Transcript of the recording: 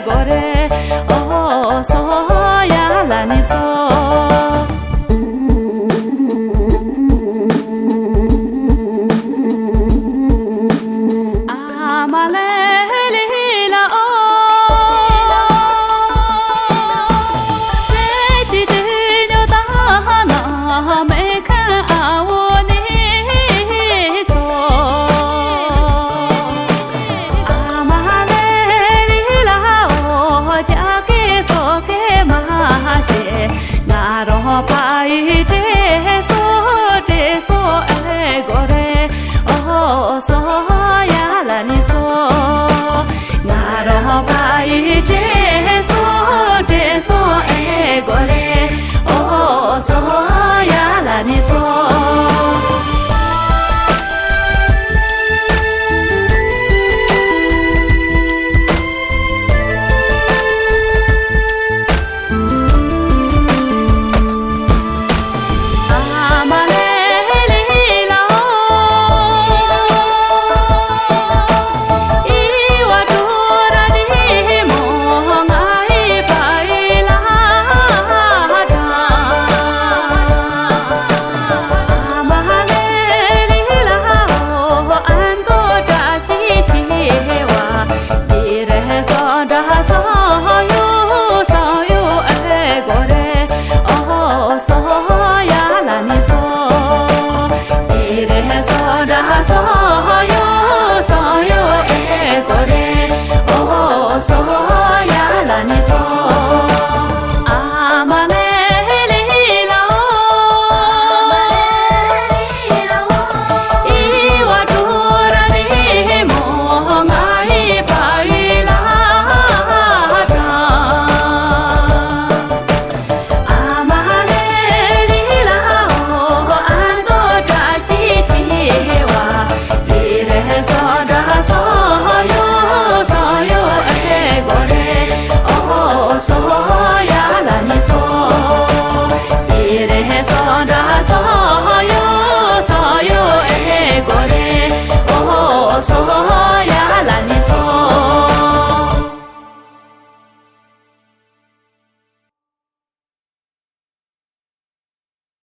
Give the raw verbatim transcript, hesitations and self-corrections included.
གོ་རེ། ཨོ་སོ་ཡ་ལ་ནི་སོ། ཨ་མ་ལེ་ལི་ལ་ཨོ། སེ་ཅི་ཏི་ཉོ་ད་ན་མེ་ཁ་ཨ་འོ་ནི་ཚོ། ཨ་མ་ལེ་ལི་ལ་ཨོ། ཅག་གི་སོ་གི་མ་ཤེས། ང་རོ་ཕ་ཡི་དྲེ་སོ་དྲེ་སོ་ཨེ་གོ་རེ། ཨོ་སོ་ཡ་ལ་ནི་སོ། ང་རོ་ཕ་ཡི་དྲེ།